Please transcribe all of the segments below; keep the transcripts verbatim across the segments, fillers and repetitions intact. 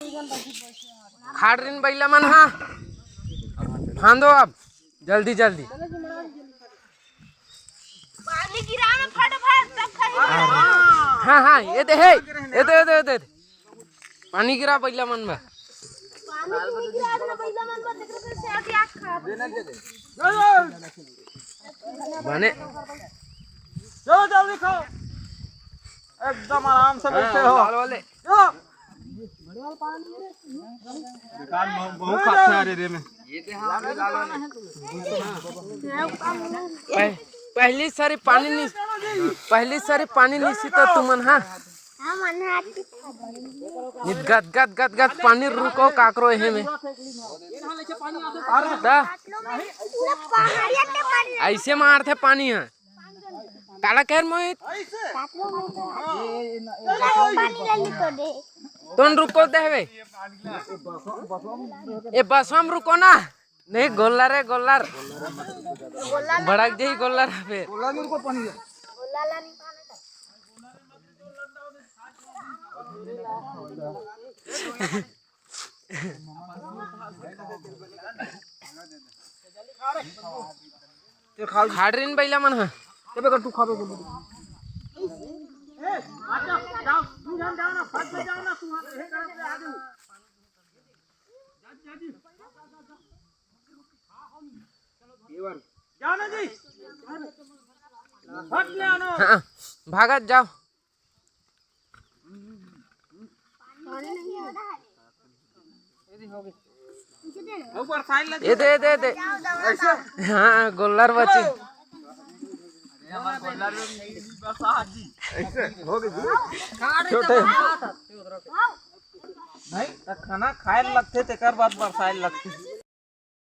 खाड़ रिन बइला मन हा, फांदो अब जल्दी जल्दी। पानी गिरा ना फटाफट, तब खाई। हाँ हाँ, ये दे हे, ये दे, ये दे, ये दे। पानी गिरा बइला मन बा। पानी गिरा ना बइला मन बा, देख रहे से आके आँख खा। बने। चलो जल्दी खाओ, एकदम आराम से बैठे हो। लाल वाले। यो। बेकार बहु-, बहुत खाते हैं रे, रे में। पह-, पहली सारी पानी नहीं, पहली सारी पानी नहीं सीता तुमन, हाँ? हाँ, मन है आज की। नित गद गद गद गद पानी रुको काकरो हे में। दा। पूरा पहाड़िया के पानी। ऐसे मारथे पानी है। काला कहर मोहित। पानी ले ली तो दे। तुम रुको दे हवे। ए बसवा में रुको ना। नहीं गोल्लर है, गोल्लर। भड़क जाई गोल्लर पे। गोल्लर नहीं पाना। खाड़ रिन बइला मन ह। तबे कर तू खाबे बोल। जाओ ना जी। हट ले आना। हाँ, भागत जाओ। ये दे, ये दे, ये दे। हाँ, गोल्लर बची। ऐसे हो गई जी। छोटे। नहीं, त खाना खाए लगथे, तेकर बाद बरसाए लगथे।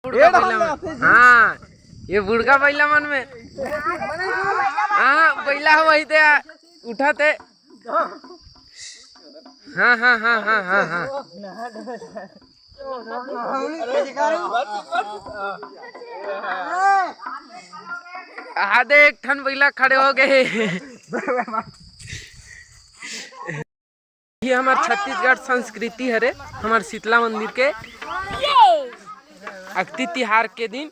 बुढ़का बइला मन। हाँ, ये बुढ़का बइला मन में। हाँ, बइला ह वही ते उठा ते। हाँ, हाँ, हाँ, हाँ, हाँ, हाँ। आहा दे, एक ठन बइला खड़े हो गए। ये हमर छत्तीसगढ़ संस्कृति हरे, हमर शीतला मंदिर के अक्ति तिहार के दिन।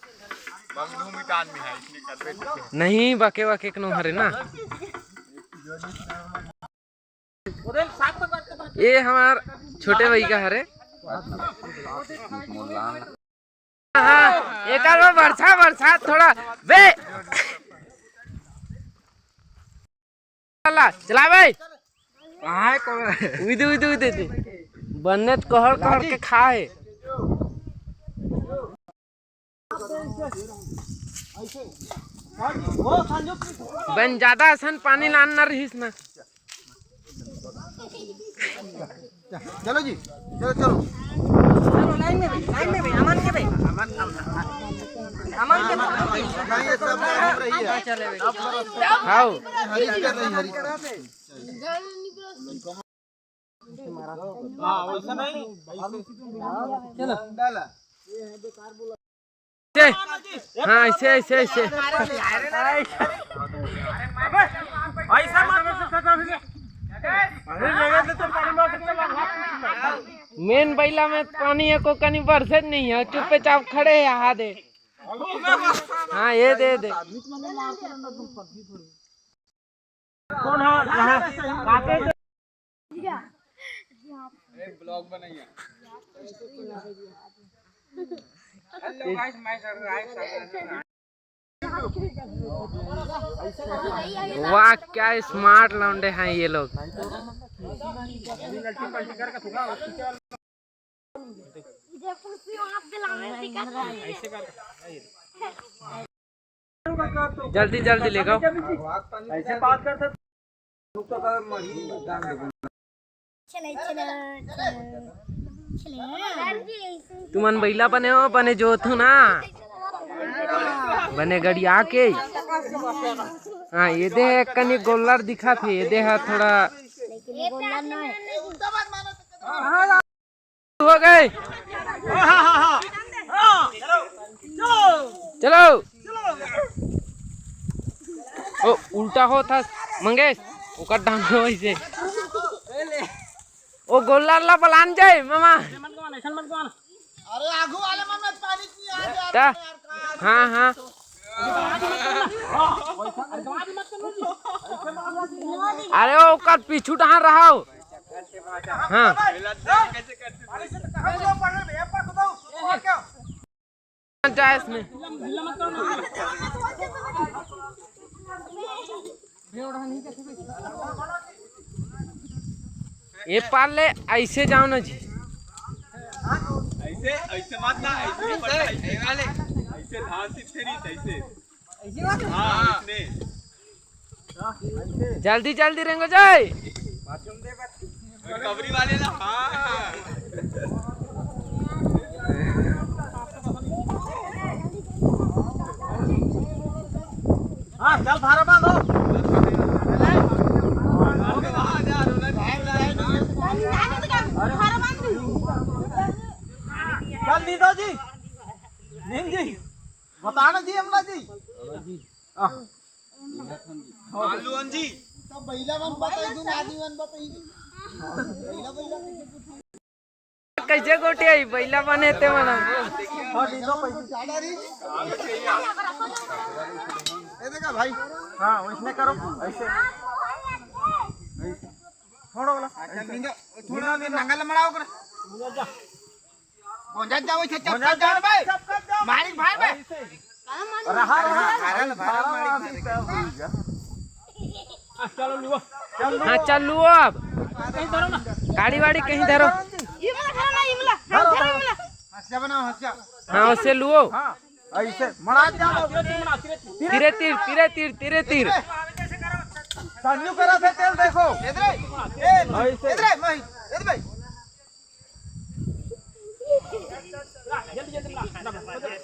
नहीं, बके वके के नो हरे ना। ये हमर छोटे भइया हरे। हाँ, एकर में बरसा, बरसा थोड़ा बे। चला, चला बे। कहाँ है कौन? उइदे, उइदे, उइदे, उइदे। बन्ने त कहर, कहर के खाए। बन ज्यादा असन पानी लान ना रहिस ना। चलो जी, चलो, चलो। चलो, लाइन में भाई, लाइन में भाई, अमन के भाई। अमन, अमन, अमन के भाई। नहीं, ये सब लाइन में रही है। हाँ, चले भाई। हाउ। हरी कर रही, हरी कर। हाँ, वैसा नहीं। चलो। ऐसे। हाँ, ऐसे, ऐसे, ऐसे। मेन बइला में पानी एको कनी बरसत नहीं है, चुप्पे चाप खड़े है, हादे। हाँ, ये दे दे। कौन है यहाँ? काके से एक ब्लॉग बनाइए। Hello guys, मैं सर, वाह, क्या स्मार्ट लौंडे हैं ये लोग। जल्दी जल्दी लेगव। ऐसे बात करते। चले, चले, चले। तुमन बइला बने हो, बने जोत हो ना, बने गड़िया के। हाँ, ये दे एक कनी गोल्लर दिखत हे, ये दे हा थोड़ा। लेकिन ये गोल्लर नहीं। हो गए। चलो। ओ, उल्टा होत हस मंगेश, ओकर डांग वैसे। ओ गोल्लर ला बलान जाए मामा। अरे आगू वाले मन में पानी नहीं आ जा ता? यार, कहाँ हाँ, हाँ। अरे ओ ओकर पीछू डहार रहो। हाँ। जाए इसमें। ये पार ले, ऐसे जाओ ना जी। ऐसे, ऐसे मत ना, ऐसे ऊपर, ऐसे वाले। ऐसे धार से फेरी, ऐसे। हाँ, ऐसे। जल्दी, जल्दी रेंगो जाए। कबरी वाले ना, हाँ। हाँ, चल, भारा बांधो। चल, नींदो जी। नींद जी। बताना जी, अमला जी। हाँ। आलू जी। सब बइला मन बताई, तुम आदमी मन बताई। बइला, बइला। कैसे गोटी आई? बइला बने ते मन। हाँ, नींदो भाई। ये देखा भाई। हाँ, वैसने करो, ऐसे। ऐसे। छोड़ो वाला। अच्छा, नींदो। थोड़ा नींदो, नींदो। नंगल मड़ाओ कर। पहुंचा जाओ, इसे चपका जाओ भाई। मालिक भाई बे। ऐसे। रहा, रहा। भारा, भारा, मालिक भाई। हाँ, चलो, लुओ। हाँ, चल लुओ अब। कहीं धरो ना। गाड़ी वाड़ी कहीं धरो। इमला धरो ना, इमला। हाँ, धरो, धरो, धरो। इमला। हंसिया बनाओ, हंसिया। हाँ, उसे लुओ। हाँ, ऐसे। मड़ा जाओ। तिरे तीर, तिरे तीर, तिरे तीर। संजू करा थे तेल देखो। इधर, ए, ऐसे। इधर, मही, इधर भाई।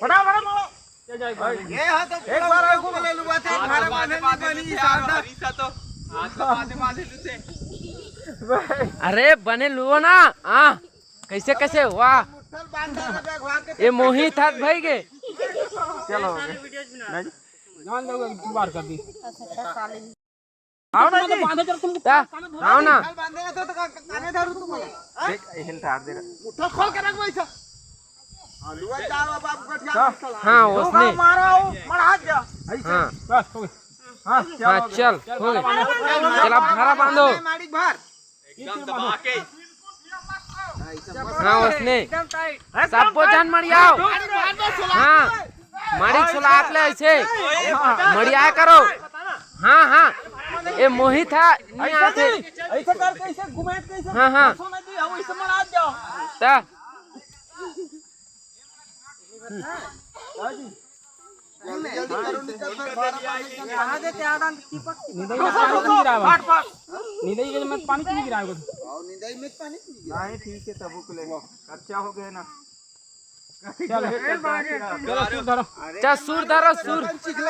फटाफट मारो। ये हो तो एक बार और घूम ले लुआ थे, भारा बांधे नहीं बनी, शानदार। हरीसा तो, हाँ, तो बांधे, बांधे लुते। अरे, बने लुओ ना। हाँ, कैसे, कैसे? वाह। मुट्ठल बांध दे, बैग भाग के ये मोहित हाथ भाई के। चलो, हो गया। नहीं जी। जान दो, एक बार कर दी। आओ ना जी। बांधे चल तुम। ता, आओ ना। बांधे तो, तो का-, काने धरू तुम। हाँ? देख, हिल ठार दे रहा। मुट्ठा खोल के रख भाई सब। हाँ, लुआ जा रहा बाप गठिया ता, मुट्ठा। हाँ, उसने। मारो, मरा जा। ऐसे। हाँ। बस, हो गई। हाँ, चल, हाँ, हो गया। चल, हो गया। चल, अब भारा बांधो। मालिक भार। एकदम दबा के। हाँ, उसने। सबको जान मरियाओ। हाँ, मारी छुलात ले ऐसे। मरिया करो। हाँ, हाँ। ये मोहित है, नहीं आते। ऐसे करके, ऐसे घुमाए के, ऐसे हाँ, हाँ। घुसो ना जी, हम ऐसे मरा जाओ। ता। हाँ जी। जल्दी, जल्दी करो, निकल, फिर बारह बजे तक कहाँ दे के आ रहा है, दीपक? निदई में पानी क्यों गिरा है? फट, फट। निदई में पानी क्यों गिरा है? और निदई में पानी क्यों गिरा है? नहीं, ठीक है, तब उकले। कच्चा हो गया ना। चलो। चलो, सुर धरो। चल, सुर धरो, सुर।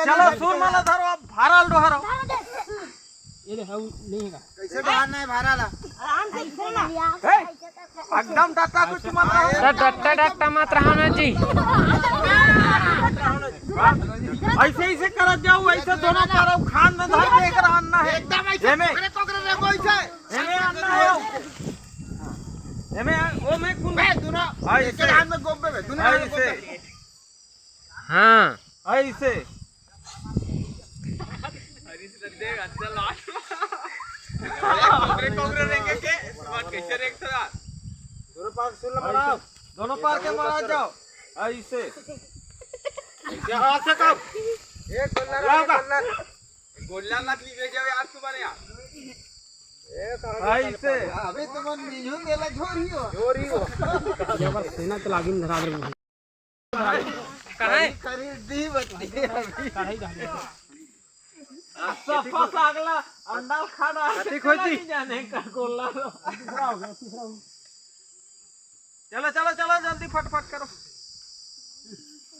चलो, सुर माला धरो, अब भारा डोहरो। ये ले, हऊ नहीं है। कैसे डोहरना है भारा ला? आराम से, इसे ना। ए, एकदम डट्टा कुछ मत रहो। अरे डट्टा, डट्टा मत रहो ना जी। ऐसे, ऐसे करत जाओ, ऐसे दोनों तरफ खान में धर के एक रहना है। एकदम ऐसे एमे। कोकरे, कोकरे रे, वो ऐसे। एमे आना है। एमे आ-, ओ में कुन बे, दोनों ऐसे। एक हाथ में गोबे बे, दोनों हाथ में ऐसे। गोबे। हाँ। ऐसे। अरे, इसने देख, अच्छा लाल। कोकरे, कोकरे रेंगे के, इसके बाद कैसे रेंग था? दोनों पार सुन लो, बनाओ। दोनों पार के मारा जाओ। ऐसे। क्या हाथ से कब? एक गोला, लाओ एक का। गोला। गोला मत लीजिए, जाओ यार, तुम्हारे यहाँ। ऐसे। अबे तुम नींद में ला झोरी हो। झोरी हो। ये बस सेना तो लागिन धरा दे। कहाँ है? करीब दी बत्ती अभी। सफा सागला अंडा खाना। कथी खोजी? नहीं जाने का गोला। चलो, चलो, चलो, जल्दी फटफट करो।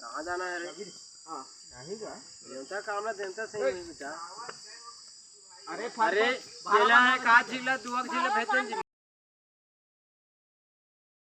कहाँ जाना है रे? हाँ। नहीं जा। देवता काम ना, देवता सही नहीं बेटा। अरे, अरे, फटफट। चेला है, का झीला, दुआ झीला, भेजन जी।